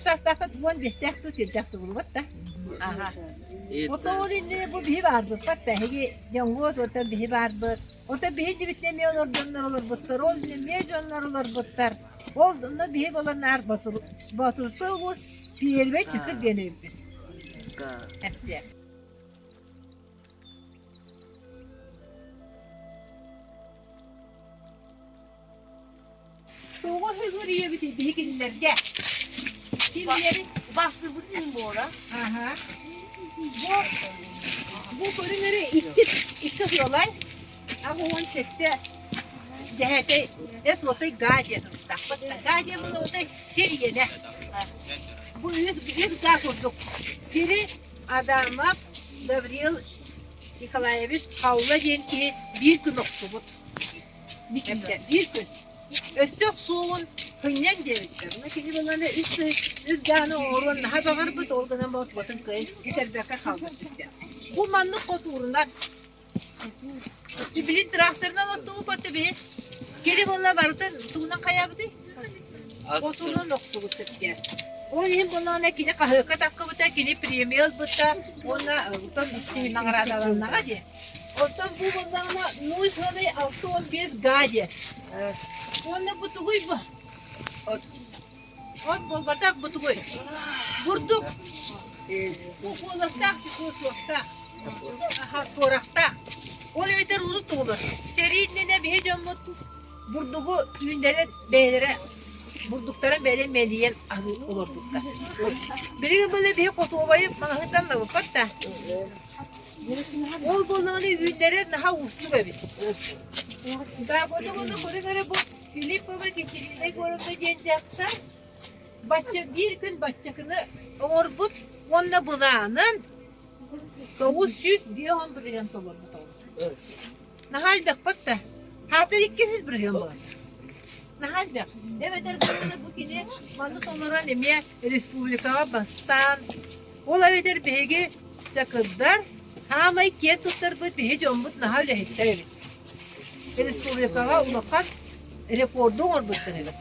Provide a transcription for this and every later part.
саастаахтан 15-тээх дуу, сирдээх дуу булбат да. Аха. Ото ол иннинэ бу биһи баарбыппат да, эһиги дьоҥҥуот оттон биһи баарбыт. Ото биһи дьибитинэ эмиэ олор дьоннор олорбуттар, ол эмиэ дьоннор олорбуттар. Ол онно биһи болон наар Боотурускай улуус Пиэрибэй Чакыр диэн өйбүт. Эптиэ. Тоҕо сүгүрүйэбитий биһи кинилэргэ? Кинилэри Бастырбыт иһин буола. Аха. Бу бу көрүҥнэри икки икки сыалай 87 дэһэтэй эс уотай гаа диэн туруктаахпыт. Гаа диэн була уотай сир иэнэ. Бу үс үс гаа курдук сири Адамов Гаврил Николаевич Халла диэн киһи биир күн охсубут. Биир күн. Өстөөх суоҕун кынньан диэбиттэр. Ону кини буоллаҕына үс үс дааны оҥоруон наһаа баҕарбыт, ол гынан боотугатын кыайан бүтэрбэккэ хаалбыт эбит. Бу маннык хотуурунан билин тыраахтарынан оттубуппат биһи. Кини буолла барытын тугунан хайаабытый? Хотуурунан охсубут сөпкө. Ол иһин буоллаҕына кини хаһыакка таххыбыта, кини премия ылбыта уонна оттон наҕараадаланнаҕа дии. Оттон бу буоллаҕына нуй сыалай 65 га диэн. Уонна бу тугуй бу? От. От буолбатах бу тугуй? Бурдук. Бу куоластаах, суохтаах. Аха, туорахтаах. Ол эбэтэр урут тугулар. Сэрии иннинэ биһи дьоммут бурдугу түүннэрэ бэйэлэрэ бурдуктара бэйэлэрэ мэлийэн аһыы олорбуттар. Билигин били биһи хотуобайы маҕаһыынтан ылбыппат да. Ол буоллаҕына үүннэрэр наһаа уустук эбит. Даабыта уонна көрүҥ эрэ бу Филиппова Екатерина Егоровна диэн дьахтар бачча биир күн баччакыны оҥорбут уонна былаанын 950 бырыһыан толорбут Наһаа элбэхпит да. Хаатыр 200 бырыһыан буолар. Наһаа элбэх. Эбэтэр буоллаҕына бу кини маны толорон эмиэ республикаҕа бастаан Ол эбэтэр биһиги чакырдар хаамай киэн туттарбыт биһи дьоммут наһаа үлэһиттэр эбит. Республикаҕа улахан рекорду оҥорбуттар эбит.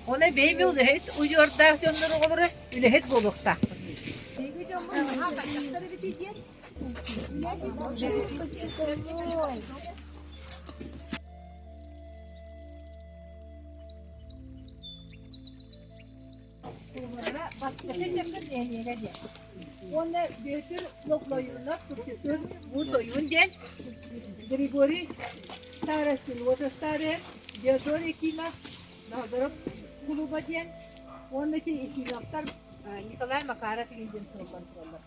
Онон биһиги үлэһит удьуордаах дьоннор оҕолоро үлэһит буолуохтаахпыт. Биһиги дьоммут наһаа хайдахтар эбитий диэн Бастакы нэһилиэгэ диэн. Уонна Бүөтүр Логлойунов Турчутун Уус Ойуун диэн Григорий Старостин Уота Старый, Диодор Якимов Ноһодоров кулуба диэн уонна ити Ефимовтар Николай Макаров игин диэн суруллан тураллар.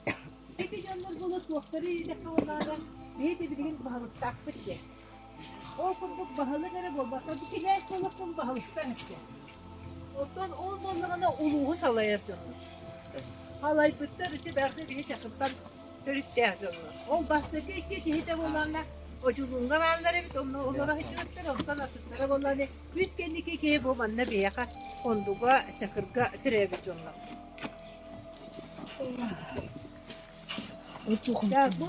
Ити дьоннор буолу туохтары иитэххэ буоллаҕына биһиги билигин баһылыктаахпыт диэн. Ол курдук баһылык эрэ буолбакка, бу кинээс буолуохтун баһылыктан эттэ. Оттон ол буоллаҕына улууһу салайар дьоннор. Салайбыттар ити бэрди биһи чакыртан төрүттээх дьоннор. Ол бастакы икки киһитэ буоллаҕына Одьулууҥҥа бааллар эбит, онно олоро сылдьыбыттар, онтон атыттара буоллаҕына үс кэнники киһи бу манна биһиэхэ Хондуга, Чакырга төрөөбүт дьоннор. Бу,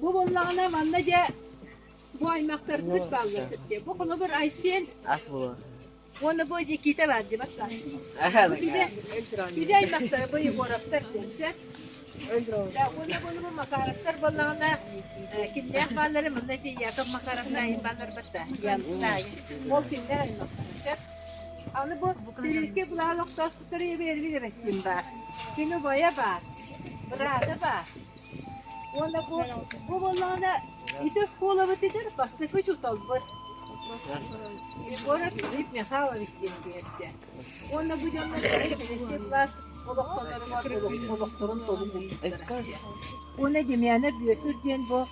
бу буоллаҕына манна дьэ бу аймахтарбыт бааллар сөпкө. Бу холобур Айсен Ас буолуо. уонна бу Никита баар дии бачча. Бу кини кини аймахтара бу Егоровтар диэн сөп. Уонна бу бу Макаровтар буоллаҕына кимнээх бааллары манна ити Яков Макаров найын бааллар батта. Янстаай. Ол кинилэр аймахтара сөп. Аны бу Сирийскэй былаан олохтоохтуктары эбэрбит эрэстин баар. Кини убайа баар. Быраата баар. Уонна бу, бу буоллаҕына ити оскуолабытыгар бастакы учууталбыт Егоров Филипп Михайлович диэн киһи Уонна бу дьоннор сэбиэскэй былаас олохтоноругар олохторун толук уурбуттара. Уонна Демьянов Бүөтүр диэн бу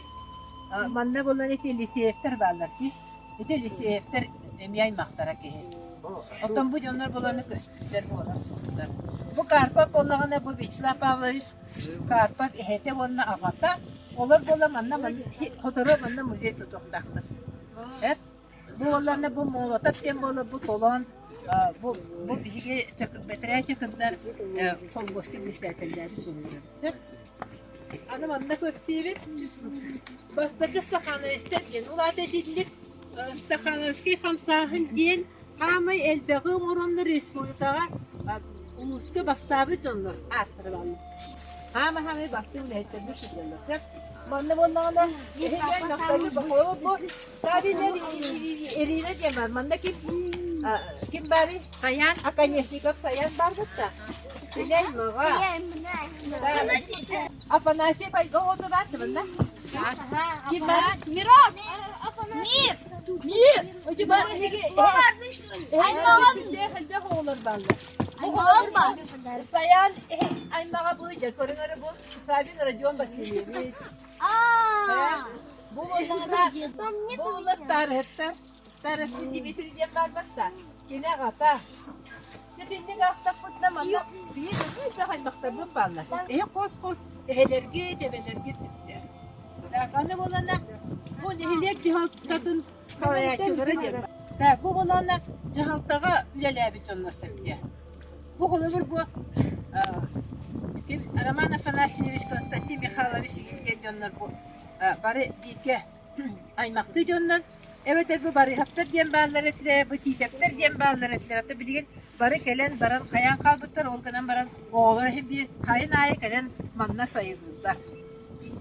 манна буолан ити Елисеевтэр бааллар дии. Ити Елисеевтэр эмиэ аймахтара киһи. Оттон бу дьоннор буланы көспүттэр буолар суохтар. Бу Карпов буоллаҕына бу Вячеслав Павлович Карпов эһэтэ уонна аҕата олор буола манна сотору манна музей тутуохтаахтар. Эп бу буоллаҕына бу Молотов диэн буола бу толоон бу бу биһиги бэтэрээ чакырдар холбуоска председателлээбит дьоннор. Аны манна көрсүбүт бастакы стахановецтар диэн. Ол аата итинник стахановскай хамсааһын диэн хаамай элбэҕи оҥороннор республикаҕа. Улууска бастаабыт дьоннор ааттара бааллар. Хаама-хаамай бастыҥ үлэһиттэрбит сылдьаллар. Сөп. Манна буоллаҕына, эһиги Нафталий Бокоев бу Савина Ирина диэн бар. Манна ким ким баарый? Саян. Оконешников Саян баар кытта. Синей маҕа. Афанасий оҕото баар манна. Ким бар? Мирон! Мир! Мир! Элбэх оҕолор бааллар. Аймалан бар. Саян аймаҕа бу дьэ көрүҥ бу Савин Родион Васильевич. Бу буоллаҕына бу ула староста старости Дмитрий диэн баарбатта. Кини аҕата. Итинник аахтахпытына манна биир үс аймахтарбыт бааллар. Эһи хос-хос эһэлэргит, эбэлэргит ситтэр. Так, аны буолана бу нэһилиэк дьаһалтатын салайааччылара диэн. Так, бу буолана дьаһалтаҕа үлэлээбит дьоннор сөптөөх. Бу холобур бу Роман Афанасьевич, Константин Михайлович диэн дьоннор бу бары бииргэ аймахтыы дьоннор. Эбэтэр бу Барыһаптар диэн бааллар этилэр, бу Тиитэптэр диэн бааллар этилэр. Ата билигин бары кэлэн баран хайаан хаалбыттар, ол гынан баран оҕолор иһин биир хайын аайы кэлэн манна сайылыыллар.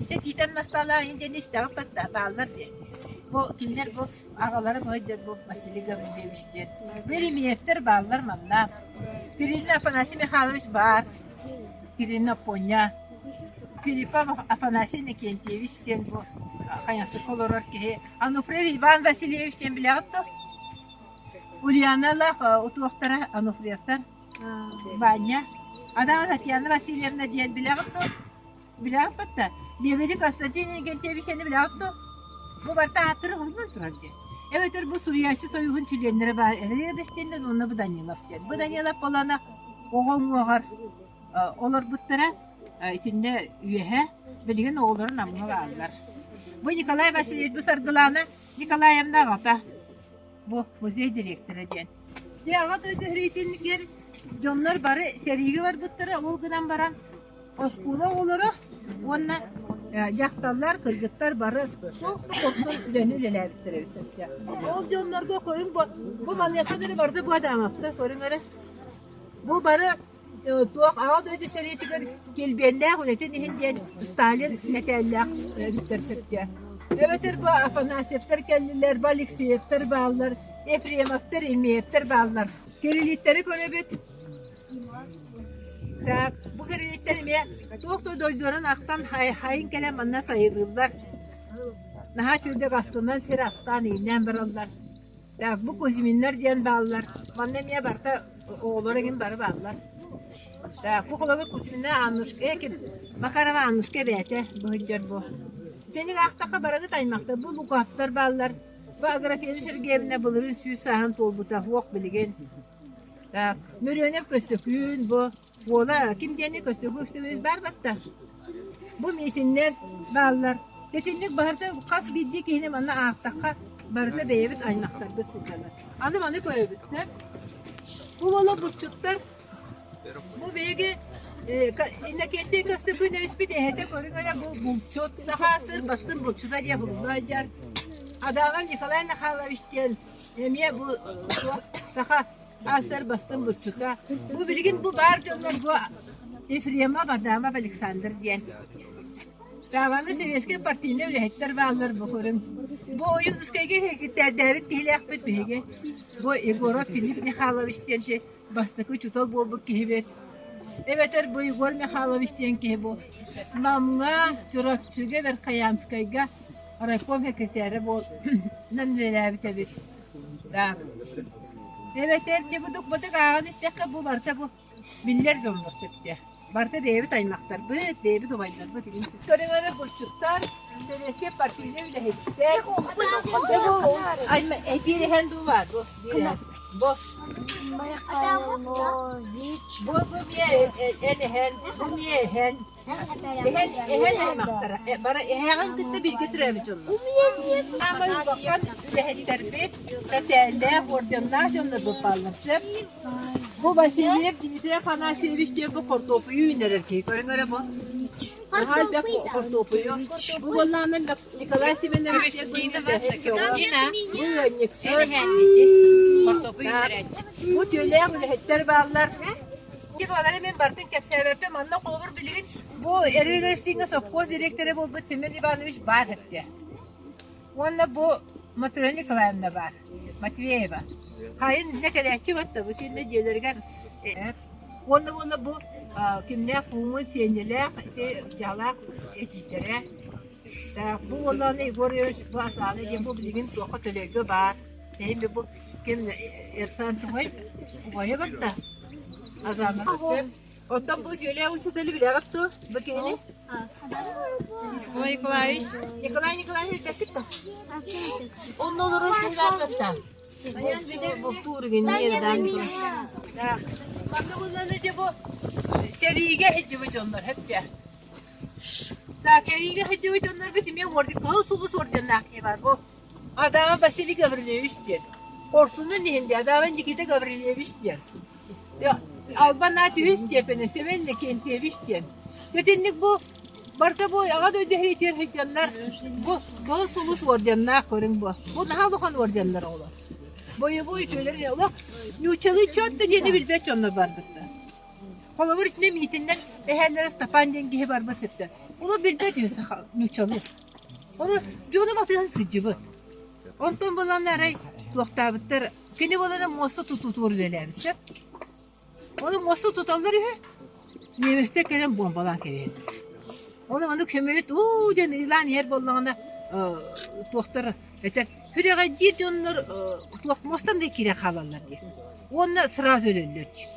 Ити Тиитэн мастаалаах иһин диэн истэҕин батта бааллар диэн. Бу кинилэр бу аҕалара бу диэн бу Василий Гаврильевич диэн. Веремеевтэр бааллар манна. Кириллин Афанасий Михайлович баар. Кириллин Оппуонньа. Филиппов Афанасий Иннокентьевич диэн бу Хайахсыкка олорор киһи. Ануфриев Иван Васильевич диэн билэҕит дуо? Ульяналаах утуохтара Ануфриевтар. Ваня. Ана Татьяна Васильевна диэн билэҕит дуо? Билэҕит да? Лебеди Константин Иннокентьевич диэни билэҕит дуо? Бу барыта ааттара уһуннан турар диэн. Эбэтэр бу суруйааччы союһун чилиэннэрэ баар Элея уонна бу Данилов диэн. Бу Данилов буолана оҕо уҥуоҕар олорбуттара итиннэ үөһэ билигин оҕолорун Намҥа бааллар. Бу Николай Васильевич бу Саргылаана Николаевна аҕата бу музей директора диэн. Дьэ аҕа дойду сэриитигэр дьоннор бары сэриигэ барбыттара ол гынан баран оскуола оҕолоро уонна дьахталлар, кыргыттар бары туох да хорсун үлэни үлэлээбиттэр эбит сэргэ. Ол дьоннорго көрүҥ бу, бу маныаха диэри барыта бу Адамовтар көрүҥ эрэ. Бу бары туох Аҕа дойду сэриитигэр килбиэннээх үлэтин иһин диэн Сталин мэтээллээх эбиттэр сөпкө. Эбэтэр бу Афанасьевтар кэллилэр, бу Алексеевтар бааллар, Ефремовтар, Емеевтэр бааллар. Кириллиттэри көрөбүт. Так, бу кириллиттэр эмиэ туох да дойдуларын ахтан хайын кэлэн манна сайылыыллар. Наһаа үчүгэйдик астынан сир астаан ииннээн бараллар. Так, бу Кузьминнар диэн бааллар. Манна эмиэ барыта оҕолор эҥин бары бааллар. Так, бу холобур Кузьмина Аннушка, э, ким? Макарова Аннушка эбээтэ быһыдьар бу. Итинник аахтахха барыгыт аймахтар, бу Луковтар бааллар. Бу Аграфена Сергеевна былырыын 100 сааһын туолбута, уох билигин. Так, Мөрүөнэп Көстөкүүн бу Уола ким диэни көстүүгү үксүбүт баар батта. Бу миитиннэр бааллар. Итинник барыта хас биирдии киһини манна аахтахха барыта бэйэбит аймахтарбыт сылдьаллар. Аны маны көрөбүт. Бу уола булчуттар бу биһиги Иннокентий Көстөкүүнэбиспит эһэтэ көрүҥ эрэ бу булчут саха сыр бастыҥ булчута диэн булла Адаҕа Николай Михайлович диэн эмиэ бу саха Аасар бастыҥ булчута. Бу билигин бу баар дьоннор бу Ефремов Адамов Александр диэн. Таабаны сэбиэскэй партийнай үлэһиттэр бааллар бу көрүҥ. Бу Ойуунускайга иһититтэрдээбит киһилээхпит биһиги. Бу Егоров Филипп Михайлович диэн бастакы учуутал буолбут киһибит. Эбэтэр бу Егор Михайлович диэн киһи бу Намҥа, Чурапчыга, Верхоянскайга райком секретарэ буолан үлэлээбит эбит. Так. Эбэтэр дьэ бу бытык ааҕан истэххэ бу барыта бу биллэр дьоннор сөптөөх. Барыта бэйэбит аймахтарбыт, бэйэбит убайдарбыт игин. Көрүҥ эрэ булчуттар, сэбиэскэй партийнай үлэһиттэр. Дьэ бу айма биир эһэн дуу баар бу биир эһэн. Бу бу бу миэ эн эһэн, бу миэ эһэн. Эһэн эһэн аймахтара бары эһээҕин кытта бииргэ төрөөбүт дьоннор. Саамай улахан үлэһиттэрбит, мэтээллээх, орденнаах дьоннорбут бааллар сөп. Бу Васильев Дмитрий Афанасьевич диэн бу хортуоппуйу үүннэрэр киһи. Көрүҥ эрэ бу. Наһаа элбэх хортуоппуйу. Бу буоллаҕына Николай Семенович диэн бу бу ыанньыксыт. Бу түөлээх үлэһиттэр бааллар. Балары мин бартын кэпсээбэппин. Манна холобур билигин бу Эрилик совхоз директора буолбут Семен Иванович баар эттэ. Уонна бу Матрена Николаевна баар, Матвеева. Хайын иннэ кэлээччи батта бу сүүнэ дьиэлэригэр уонна уонна бу кимнээх Пумун Сиэнньэлээх ити дьаалаах этиитэрэ. Бу уонна Егор Егорович бу Асаана диэн бу билигин туохха төлөйгө баар. Эһиги бу ким Эрсан Тугай убайа барда. Азаана Оттон бу Юлия учитель билэҕит дуо бу киһини? Николай Николаевич. Николай Николаевич билбэккит да? Онно олорор киһи баар Манна булланы дьэ бу сэриигэ сылдьыбыт дьоннор хэппэ. Так, сэриигэ сылдьыбыт дьоннор бит эмиэ Кыһыл Сулус орденнаах киһи бар бу. Адаҕа Василий Гаврильевич диэн. Хорсунун иһин диэн Адаҕа Никита Гаврильевич диэн. Албан аат үһүс степени Семен Никентьевич диэн. Сэтинник бу барыта бу аҕа дойду иһитигэр сылдьаннар бу Кыһыл Сулус орденнаах көрүҥ бу. Бу наһаа улахан орденнар оҕолор. Бойобуой үтүөлэр олох нууччалыы чот да диэни билбэт дьоннор барбыттар. Холобур итинэ миитиннэн эһээлэрэ Степан диэн киһи барбыт сиртэн. Олох билбэт үһү саха нууччалыы. Ону дьону батыһан сылдьыбыт. Онтон булан арай туохтаабыттар кини буолана муоста тутуутугар үлэлээбит сөп. Ону муоста туталлар үһү. Немецтэр кэлэн буомбалаан кэбиһэллэр. Ону ону көмөлөт уу диэн ыйлаан иһэр буоллаҕына туохтар этэр хүрэҕэйдиир дьоннор туох муостан да киирэн хаалаллар диир. Уонна сразу өлөллөр диир.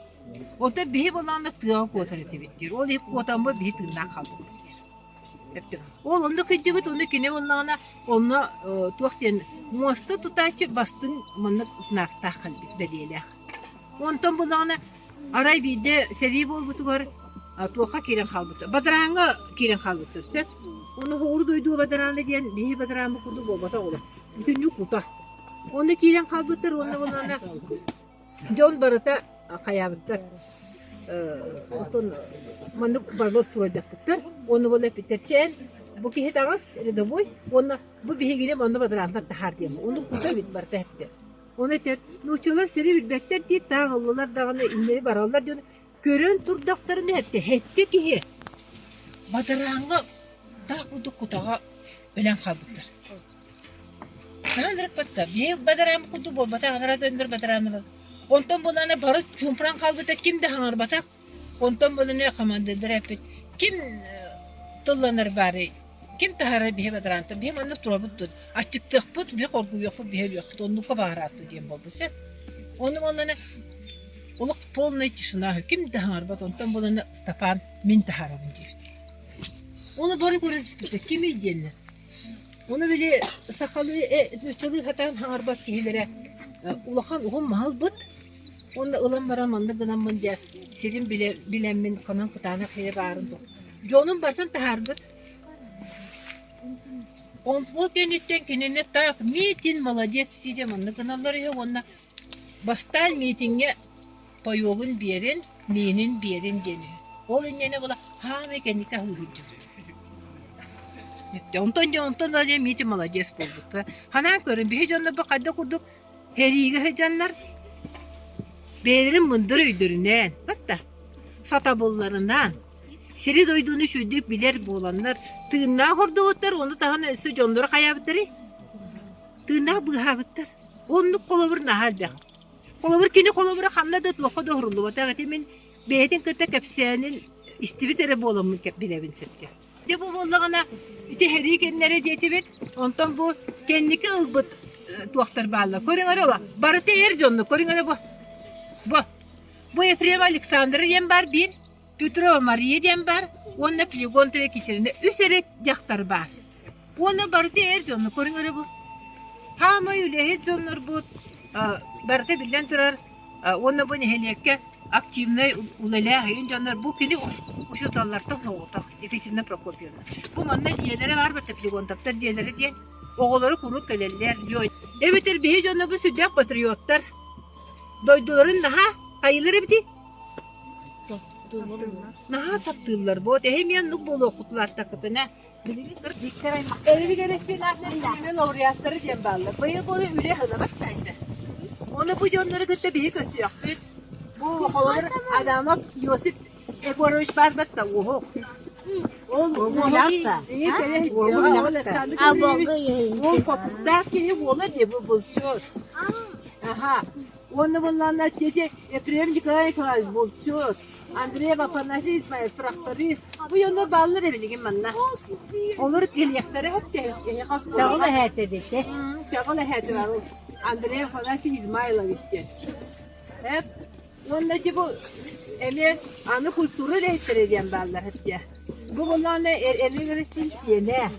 Онтон биһи буоллаҕына тыаҕа куотар этибит диир. Ол иһин куотаммыт биһи тыыннаах хаалбыппыт диир. Ол онно кырдьыбыт, ону кини буоллаҕына, онно туох диэн муоста тутааччы бастыҥ маннык знактаах кэлбит бэлиэлээх. Онтон буоллаҕына, арай биирдэ сэрии буолбутугар туохха киирэн хаалбыта? Бадарааҥҥа киирэн хаалбыттар сөп. Ону хоҕуру дойду бадараана диэн биһи бадарааммыт курдук буолбатах олох. Бүтүннүү кута. Онно киирэн хаалбыттар уонна буоллаҕына Дьон барыта хайаабыттар отон маннык барылар туруордахпыттар уонна буола эппиттэр чээн бу киһи таҥас рядовой уонна бу биһигини манна бадараантан таһаар диэн ону кута эбит барыта эптэ ону этэр нууччалар сири билбэттэр диир таах ыллылар даҕаны иннэри бараллар диэн көрөн турдахтарына эттэ сэттэ киһи бадарааҥҥа таах курдук кутаҕа өлөн хаалбыттар Хаһан ырыппатта, биһиги бадараан курдук буолбатах, анараа дойдулар бадарааннара. Онтон булана бары чуумпуран хаалбыта, ким да хаҥарбатах. Онтон булана командирдара эппит, ким тылланар баарый, ким таһаарар биһи бадараантан, биһи маннык турабыт дуо, аччыктыахпыт, биһи хоргуйуохпут, биһи өлүөхпүт, оннукка баҕарааттыы диэн буолбут сөп. Ону оннуна олох полная тишина, ким да хаҥарбат, онтон булана Степан мин таһаарабын диэбит. Ону бары көрөн испитэ, кимий диэннэр. Ону били сахалыы, нууччалыы сатаан хаҥарбат киһилэрэ улахан уһун маһы ылбыт уонна ылан баран маннык гынаммын дьэ сирин билэ билэммин ханан кытаанах сирэ баарын туох дьонун барытын таһаарбыт. Ол кэнниттэн кинини таах миитин молодец сиидэ маннык гыналлар үһү уонна бастаан миитиҥҥэ пойуогун биэрин, миинин биэрин диэн үһү. Ол инньэнэ була хаамай кэнники аһыы сылдьыбыт. Онтон дьэ онтон да дьэ Митя молодец буолбут. Ханаан көрүн биһи дьоннорбут хайдах курдук сэриигэ сылдьаннар бэйэлэрин мындыр өйдөрүнэн, батта сатабылларынан сири-дойдуну үчүгэйдик билэр буоланнар тыыннаах ордубуттар, ону таһынан өссө дьоннору хайаабыттарый? Тыыннаах быыһаабыттар. Оннук холобур наһаа элбэх. Холобур, кини холобура ханна да туохха да уһуруллубатах ити мин бэйэтин кытта кэпсээнин истибит эрэ буоламмын билэбин сөпкө. Дьэ бу буоллаҕына ити сэрии кэннэрэ диэтибит, онтон бу кэнники ылбыт туохтар бааллар. Көрүҥ эрэ ола, барыта эр дьонно, көрүҥ эрэ бу. Бу. Бу Ефремова Александра диэн баар биир, Петрова Мария диэн баар уонна Флегонтова Екатерина үс эрэ дьахтар баар. Уонна барыта эр дьонно, көрүҥ эрэ бу. Хаамай үлэһит дьоннорбут барыта биллэн турар уонна бу нэһилиэккэ активнай үлэлээх ийин дьоннор бу кини учууталлартан соҕотох Екатерина Прокопьевна. Бу манна дьиэлэрэ баар Флегонтовтар дьиэлэрэ диэн оҕолоро куруук кэлэллэр. Эбэтэр биһи дьоннорбут сүрдээх патриоттар. Дойдуларын наһаа хайыылар эбитий? Наһаа таптыыллар. Вот эһи эмиэ оннук буолуоххутулааттаххытына Эрилик Эрэссиин аатынан лауреаттары диэн бааллар. Быйыл буолу үлэ ылабат сайда. Ону бу дьоннору кытта биһи көрсүөхпүт. Бу холобур Адамов Иосиф Егорович баар батта уоһук. Ол Ол хопуктаах киһи уола дии бу булчут. Аха. Уонна буоллаҕына тетя Ефрем Николай Николаевич булчут, Андрей Афанасий Исмаев тракторист. Бу дьоннор бааллар эбилигин манна. Олор кэлиэхтэрэ Чаҕыл эһээтэ дите. Чаҕыл эһээтэ бар Андрей Афанасий Измайлович диэн. Эп уонна ити бу эмиэ аны культура үлэһиттэрэ диэн бааллар эптиэ. Бу буоллаҕына Эллин сиэнэ.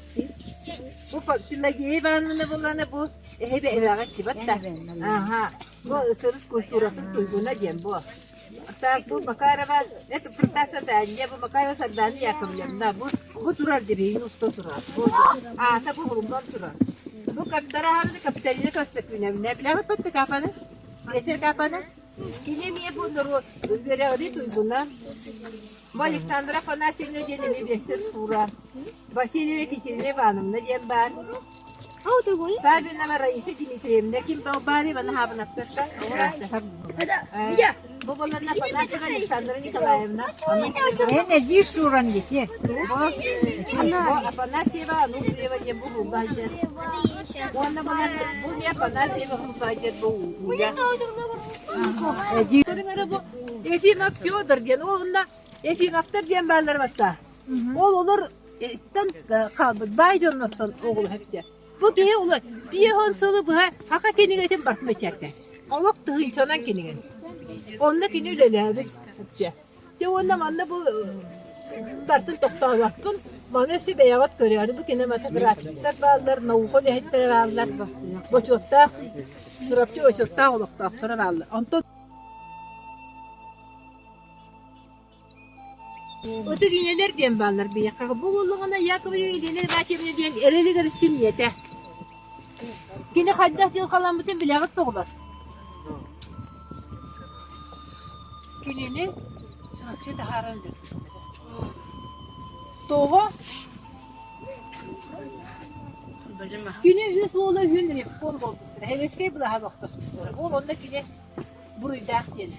Бу Пелагея Ивановна буоллаҕына бу эһэбэ эбэҕэ тибат да. Аха. Бу сырыс культуратын туйгуна диэн бу. Так бу Макарова это Протаса Таня, бу Макарова Сардана Яковлевна, бу бу турар дебейин уста турар. Бу аата бу хурумнан турар. Бу каптараабыны Капиталина Константиновна билэҕит батта капаны? Биэсэр капаны? Кини эмиэ бу норуот үөрэҕири туйгуна. Бу Александра Афанасьевна диэн эмиэ биэсэр суура. Васильева Екатерина Ивановна диэн баар. Саввинова Раиса Дмитриевна ким Балбари Ивановна Бу баланна Афанасьева Александра Николаевна. Эн эдии сууран дите. Бу Афанасьева Ануфриева диэн бу Хулбайдер. Уонна бу не Афанасьева Хулбайдер бу Уля. Көрүҥ бу Ефимов Федор диэн ол Ефимовтар диэн бааллар батта. Ол олор Истэн хаалбыт баай дьоннортон оҕолоһо Бу киһи улар 50 сылы быһа хаха кинигэтин барытын бэчээттээт. Олох тыһыынчанан кинигэ. Онно кини үлэлээбит. Дьэ уонна манна бу барытын тохтообоккун. Маны өссө бэйэҕит көрөөрү бу кинематографиктар бааллар, наука үлэһиттэрэ бааллар, бочуоттаах, Чурапчы бочуоттаах олохтоохторо бааллар. Онтон Ытык ийэлэр диэн бааллар биһиэхэ. Бу буоллаҕына Яковлева Елена Ивановна диэн эрэлигэр истин ийэтэ. Кини хайдах дьылҕаламмытын билэҕит тоҕулар? Кинини Чурапчы таһааран өлөрбүттэрэ. Тоҕо? Кини үс уола үһүн ревком буолбуттара. Сэбиэскэй былааһы олохтоспуттара. Ол онно кини буруйдаах диэн.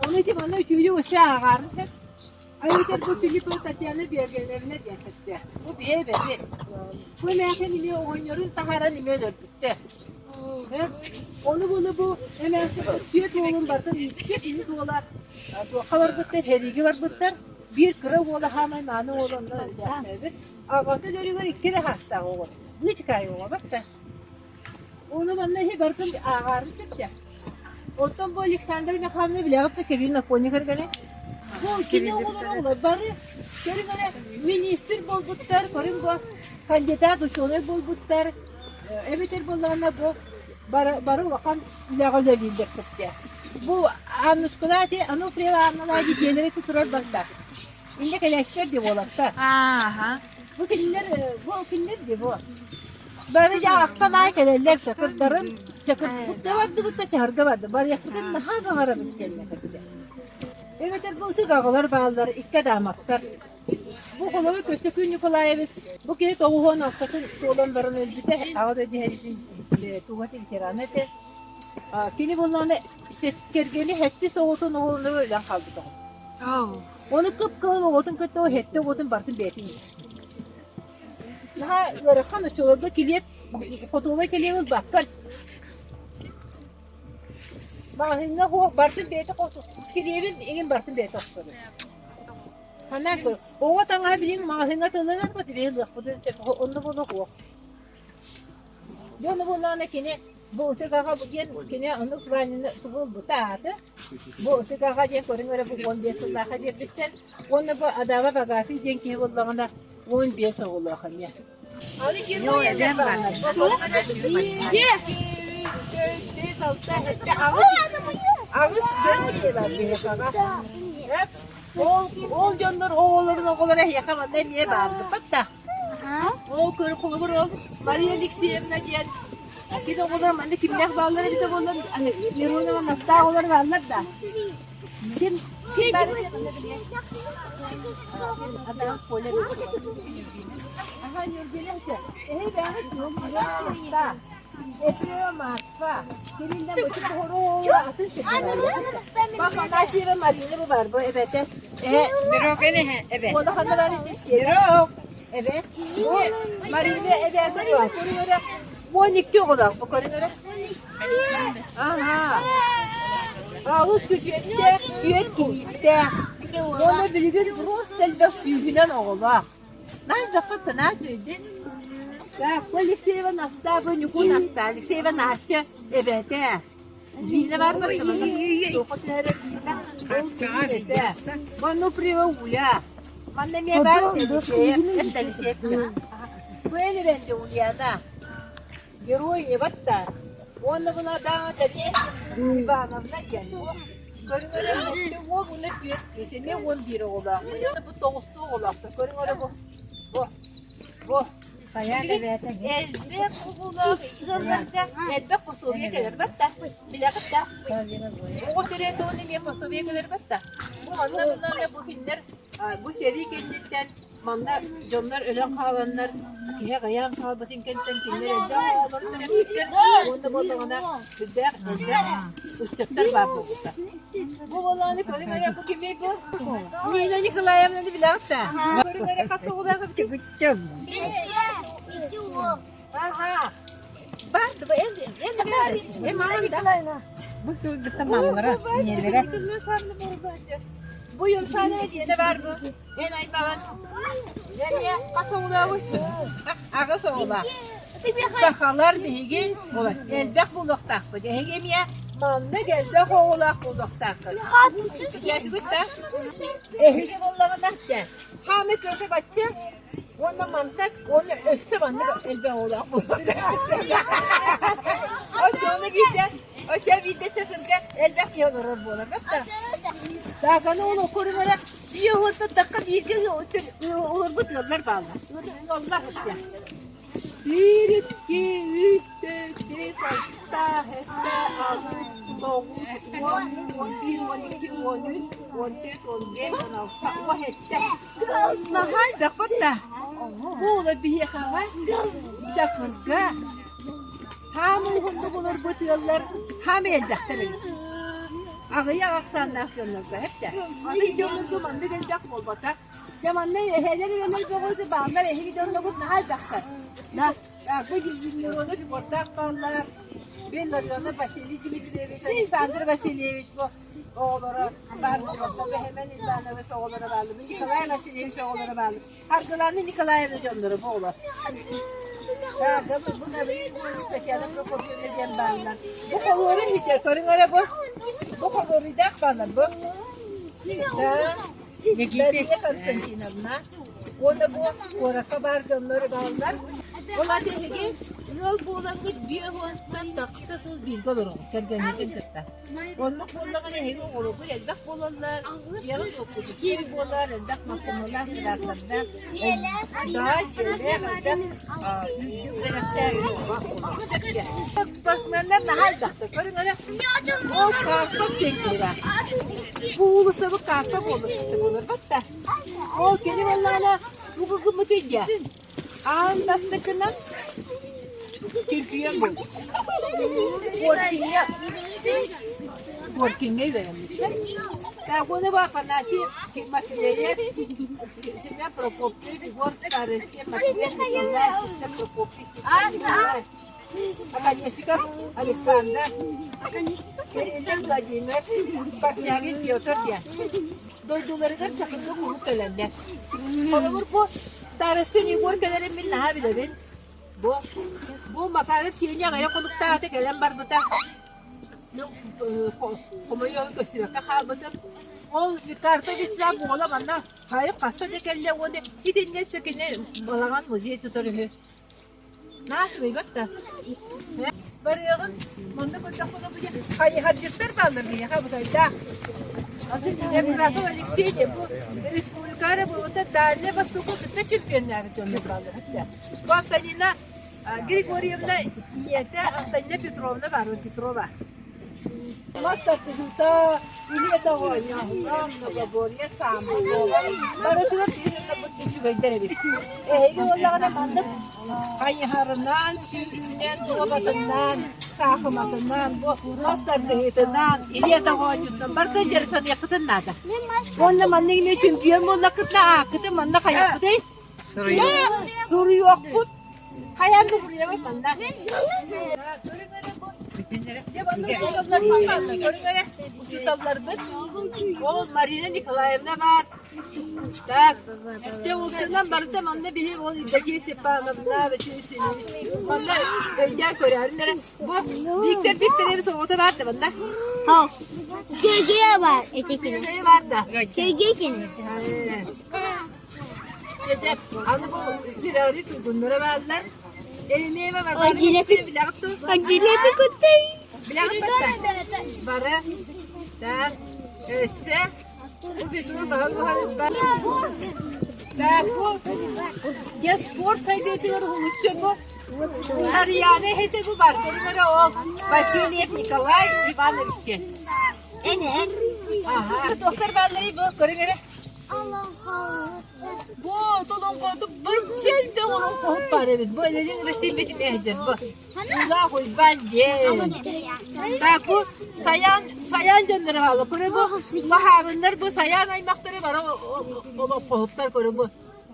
Ону ити манна үчүгэйи өссө ааҕаарын сөп. Айытар бу Филиппова Татьяна Биогеновна диэн сөптөөх. Бу биэ бэбит. Бу эмээхин эмиэ оҕонньорун таһааран эмиэ өлөрбүттэр. Ону буну бу эмээхсин түөрт уолун барытын ииппит, үс уола туохха барбыттар, сэриигэ барбыттар. Биир кыра уола хаамай мааны уол онно өлөөхтөөбүт. Аҕата өлөрүгэр икки эрэ саастаах оҕо. Быычыкаай оҕо барта. Ону манна иһи барытын ааҕаарын сөптөөх. Оттон бу Александра Михайловна билэҕит да Кирилл Нафоня кэргэнэ. Бу кини оҕолоро оҕолор бары көрүҥ эрэ министр буолбуттар, көрүҥ бу кандидат ученый буолбуттар, эбэтэр буоллаҕына бу бары, бары улахан үлэҕэ үлэлииллэр сөптөөх. Бу Аннушкалаа ити Ануфриева Анналаа дьиэлэрэ ити турар барда. Иннэ кэлээччилэр дии буолаттар. Ааха. Бу кинилэр, бу кинилэр дии бу. Бары дьэ ахтан аай кэлэллэр чакырдарын, чакырбытта бардыбыт да чаһарга барды. Барыахпытын наһаа баҕарабыт диэннэр этилэр. Эбэтэр бу ытык аҕалар бааллар, икки адааматтар. Бу холобур Көстөкүүн Николаевич бу киһи тоҕуһуон алтатын туолан баран өлбүтэ, аҕа дойду сэриитин туһат ветерана этэ. Кини буоллаҕына кэргэни сэттис оҕотун оҕолоро өлөн хаалбыт оҕо. Ону кып-кыһыл оҕотун кытта ол сэттэ оҕотун барытын бэйэтин иитэр. Наһаа ыарахан оччолорго килиэп, хотуобай килиэп ылбаккын. Маҕаһыыҥҥа суох барытын бэйэтэ килиэбин иҥин барытын бэйэтэ охсор. Ханна көр, оҕо таҥаһа билигин маҕаһыыҥҥа атыыланар бу бэйэ ылыахпытын сөп, онно буолуох суох. Дьэ ону буоллаҕына кини бу ытык аҕа диэн кини оннук званиены тугу ылбыта ааты Бу ытык аҕа диэн көрүҥ эрэ бу 15 сыллаахха биэрбиттэр. Уонна бу Адава Багафий диэн киһи буоллаҕына 15 оҕолоох эмиэ. Аны герой бааллар. Биир, үс, төрт, алта, сэттэ, аҕыс, аҕыс дьон бар биһиэхэҕэ. Ол, ол дьоннор оҕолорун оҕолоро эһиэхэ манна эмиэ баарбыт да. Ол көр холобур ол Мария Алексеевна диэн кини оҕолор манна кимнээх бааллар эбитэ буоллар Миронова Настаа оҕолор бааллар да ким ким Ефремова Марфа. Кириллэ атын Афанасьева Марина бу бар бу эбэтэ. Бирок эне эбэ. Уола ханна бар Бирок. Эбэ. Марина эбэтэ бар. Көрүҥөрө 12 оҕолоох бу көрүҥөрө. Аха. Алыс күтүөттээх, түөт кийииттээх. Уонна билигин просто элбэх сүүһүнэн оҕолоох. Наардахха санаа үчүгэйдик. Так, Алексеева Настаа, бу Ньукуу Настаа, Алексеева Настя эбэтэ. Зина бар Туохха түһэрэр Зина? Ол эбэтэ. Манна Упрева Уля. Манна эмиэ бар Елисеев, Елисеев. Бу эн эбэнде Ульяна. Герой не батта. Уонна буна даҕа Татьяна Ивановна диэн. Көрүҥ эрэ уол уонна түөрт кыыс эмиэ 11 оҕолоох. Бу тоҕустуу оҕолоохтор. Көрүҥ эрэ бу. Бу. Бу. Элбэх оҕолоох ыалларга элбэх пособие кэлэр батта. Билэҕит да? Оҕо төрөөн уонна эмиэ пособие кэлэр батта. Бу манна манна бу кинилэр бу сэрии кэнниттэн Манна дьоннор өлөн хааланнар, киһи аҕыйаан хаалбытын кэнниттэн кинилэр элбэх оҕолору төрөппүттэр уонна буоллаҕына сүрдээх элбэх ыччаттар баар буолбуттар. Бу буоллаҕына көрүҥ эрэ бу кимий бу? Нина Николаевнаны билэҕит да? Көрүҥ эрэ хас оҕолоох эбитий? Аха. Бар, эн эн эн маман да. Бу сылдьыта мамалара, ийэлэрэ. Бу Юншана диэнэ бар бу. Эн аймаҕын Эмиэ хас оҕолооҕуй? Аҕыс оҕолоох. Сахалар биһиги элбэх буолуохтаахпыт. Эһиги эмиэ маннык элбэх оҕолоох буолуохтааххыт. Кэпсээтигит да? Эһиги буоллаҕына хаамый кыата бачча уонна мантан уонна өссө маннык элбэх оҕолоох буолуохтааххыт. Оччоҕуна биирдэ оччо биирдэ чакырга элбэх киһи олорор буолар. Тааканы ол окурун эрэ Биир уһуттахха бииргэ олорбут ыаллар бааллар. Ыаллар истэ. Биир, икки, үс, төрт, биэс, алта, сэттэ, аҕыс, тоҕус, уон, 11, 12, 13, 14, 15, 16, 17. Наһаа элбэххит да. Бу уола биһиэхэҕэ Чакырга хаамыы уһуннук олорбут ыаллар хаамыы элбэхтэр эбит. Аҕыйах ахсааннаах дьоннорго эптэ. Атын дьоннорго маннык элбэх буолбата. Дьэ манна эһээлэр эбэлэр бөҕөтө бааллар, эһиги дьонноргут наһаа элбэхтэр. Да, бу Миронов Егордаах бааллар, Бен Ларионов Василий Дмитриевич, Александр Васильевич бу оҕолоро баар буолбатта, Бэһэмэн Иванович оҕолоро бааллар, Николай Васильевич оҕолоро бааллар. Аргылаана Николаевна дьонноро бу оҕолор. Бу Татьяна Прокопьевна диэн бааллар. Бу холуору иһитэ, көрүҥ эрэ бу. Бу холуоруйдаах бааллар бу. Дарья Константиновна. Уонна бу куоракка баар дьоннор бааллар. Ол аты эһиги ыал буолаҥҥыт 50-тан тахса сыл бииргэ олороҕут кэргэҥҥитин кытта. Оннук буоллаҕына эһиги оҕолоргут элбэх буолаллар, дьиэҕит уоппутун буолар, элбэх массыыналаах, трактордаах, да, дьиэлээх, элбэх үрдүк үөрэхтээх Спортсменнар наһаа элбэхтэр. Көрүҥ эрэ, ол Карпов диэн киһи баар. Бу уулуссабыт Карпов уулуссата буолар батта. Ол кини буоллаҕына бу гыммытый диэ. Аан бастакынан чемпион буолбут. Коркиҥҥа Коркиҥҥа үөрэммиттэр. Так, он его Афанасий Матвеев, семья Прокопьев, Егор Старостин, Матвеев Николай, Виктор Прокопьев, Николай, Оконешников Александр, Кириллин Владимир, Портнягин Петр диэн. Дойдуларыгар чакырга куруук кэлэллэр. Холобур, бу Старостин Егор кэлэрин мин наһаа билэбин. Бу, бу Макаров Сеня аҕыйах хонуктааҕыта кэлэн барбыта. Хомойуоҕун көстүбэккэ хаалбытым. Ол Карпа Вячеслав уола манна хайы хаста да кэллэ уонна итиннэ өссө кини балаҕан музей тутар үһү. Наахтыйбат да. Барыаҕын манна көрдөххүнэ бу хайыһардьыттар бааллар биһиэхэ бутайдаах. Евграфов Алексей диэн бу республика эрэ буолбата Дальний Востокка кытта чемпионнаабыт дьоннор бааллар этэ. Бу Антонина Григорьевна ийэтэ Антонина Петровна баар Петрова. Мас тардыһыыта, илиэ тоҕо, многоборье, самбо. Барытыгар сиһилэннэ бу. үчүгэйдэр эбит. Эһиги буоллаҕына маннык хайыһарынан, сүүрүүнэн, дуобатынан, саахыматынан, бу мас тардыһыытынан, илии оонньуутунан барыта дьарыктаныаххытын наада. Уонна маннык эмиэ чемпион буоллаххытына ааккытын манна хайыахпытый? Суруйуохпут. Хайаан да суруйабыт манна. Учууталларбыт ол Марина Николаевна баар. Так, дьэ уопсайынан барыта манна биһи ол Евдокия Степановна, Василий Васильевич манна өйдөөн көрөөрүн эрэ. Бу Виктор Викторович оҕото баар да манна? Кегея бар этикини. Кегея бар да. Кегекини. Дьэ, аны бу Кирали туйгуннара бааллар. Еремеева Варвара билэҕит дуо? Джилети куттай. Билэҕит батта? Бары. Так, өссө бу Петров Баһыл Баһылыс бар. Так, бу дьэ спорт сайдыытыгар уһулуччу бу Нарьяна эһэтэ бу бар. Көрүҥ ол Васильев Николай Иванович диэн. Эн эн. Аха. Туохтар баалларый бу көрүҥ эрэ. Бу толоҥхоотук бырчай да олоҥхоһут баар эбит. Бу Ленин Россиябитин эһдэр бу. Улаах Уйбаан диэн. Так бу Саян Саян дьонноро бааллар. Көрө бу Маһаабыннар бу Саян аймахтары бары олоҥхоһуттар көрө бу.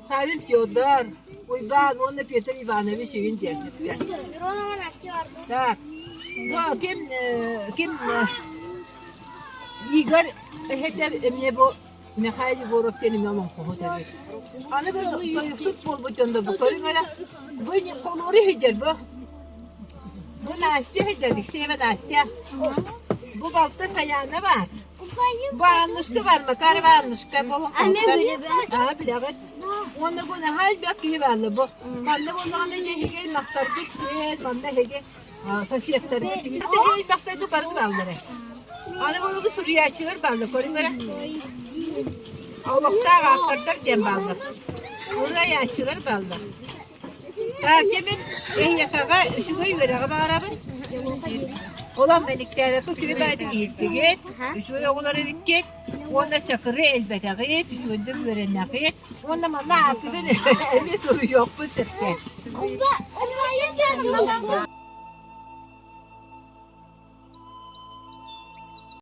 Савин Федор, Уйбаан уонна Петр Иванович үһүн диэн. Так. Бу ким ким Игорь эһэтэ эмиэ бу Михаил Егоров диэн эмиэ олоҥхоһут эбит. Аны бу тойуксут буолбут дьон бу көрүҥ эрэ бу холуору иһийдэр бу. Бу Настя иһийдэр, Алексеева Настя. Бу балта Саяна баар. Бу Аннушка баар, Макарова Аннушка бу олоҥхоһуттар. Аа, билэҕит. Уонна бу наһаа элбэх киһи баалла бу. Манна буоллаҕына эһиги махтаргыт диэн, манна эһиги соседтаргыт элбэхтэргэ бары бааллар. Аны буолугу суруйааччылар бааллар, көрүҥ эрэ. Олохтоох ааптардар диэн бааллар. Уруйааччылар бааллар. Так, мин эһиэхэҕэ үчүгэй үөрэҕи баҕарабын. Олох мэниктээбэккэ үчүгэй баайдык иһиттигит, үчүгэй оҕолор эбиккит, уонна чакыры элбэтэҕит, үчүгэйдик үөрэнэҕит, уонна манна ааккытын эмиэ суруйуохпун сөптөөх.